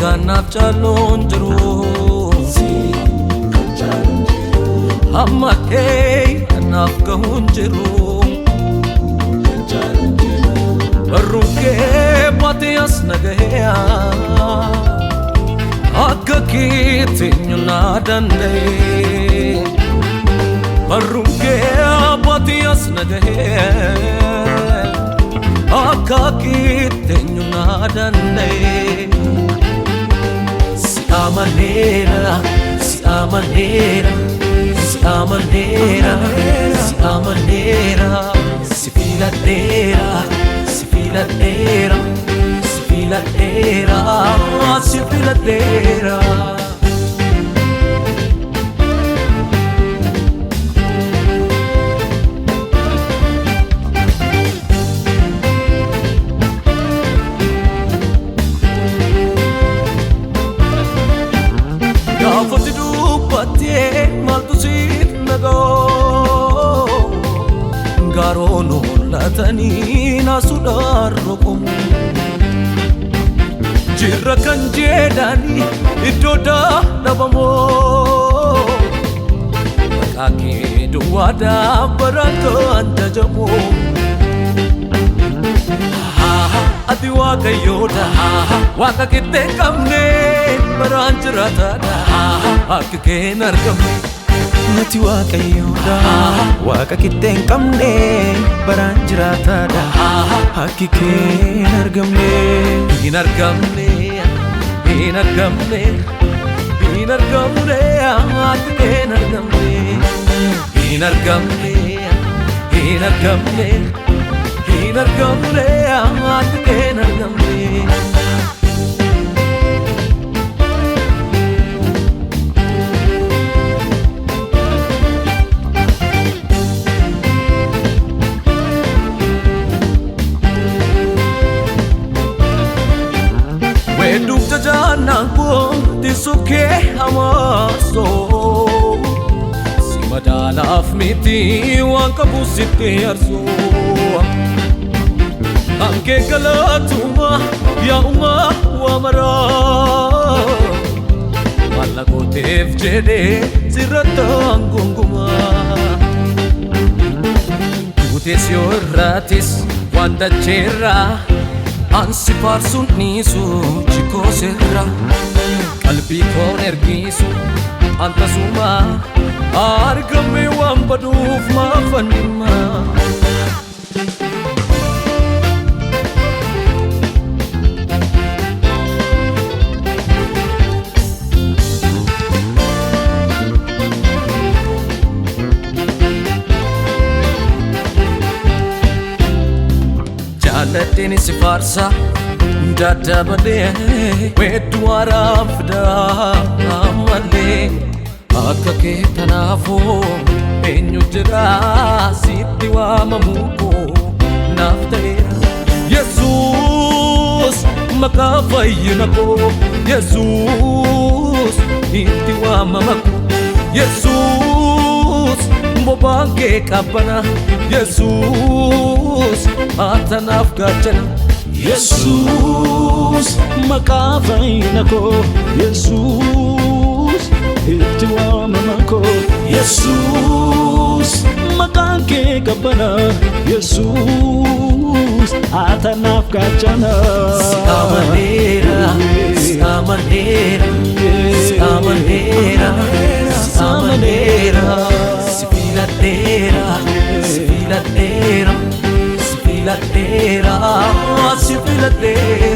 Kanaaf caaluun jiru hamma kee kanaaf gahuun jiru barruun kee baatee as nagahee akka keetti eenyu naa danda'e barruun kee baatee as nagahee akka keetti eenyu naa danda'e. Amanera, si amanera, si amanera, si amanera, si filadera, si filadera, si filadera, si filadera. Gaafatti dubbattee maaltu siif nagoo garoon hollatanii naasuudhaan roqomu. Jirra kan jedhanii iddoo dadhabamoo maqaa kee duwwaadhaan baraan jajamu. Ati waaqayyoodha waaqa qixxee hin qabne baraan jiraataadha akka kee hin argamne. Ati waaqayyoodha waaqa qixxee hin qabne baraan jiraataadha akki kee hin argamne. Hin argamne, hin argamne, hin argamne, akka kee hin argamne. Hin argamne, hin argamne, hin argamne, akka kee hin argamne. Weedduuf jajaannaan kun tiisuu kee hamaasoo si madaalaaf miti waan qabu sitti arsoo Hankee galaatuma yaa'uma waa maraa maallaqooteef jedhee sirrattaan gongumaa. Duutees yoo irraatis waan dacheerraa ansi faarsuun dhiisu jikoo sirra qalbii koon ergisu antasuma argame waan baduuf maafan dhimma. Jaaladheen si faarsa daddabalee weedduu haaraan fidaa ammallee akka kee tanaafuu eenyu jira sitti waamamuu koo naaf ta'eera. Yesuus maqaa fayyina koo Yesuus itti waamama koo Yesuus bobaan kee qabbana Yesuus atanaaf gaachana. Yesuus maqaa fayyina koo Yesuus itti waamama koo Yesuus maqaan kee qabbana Yesuus atanaaf gaachana. Si amaneera, si amaneera, si amaneera, si amaneera, si filadheera, si filadheera, si filadheera, si filadheera.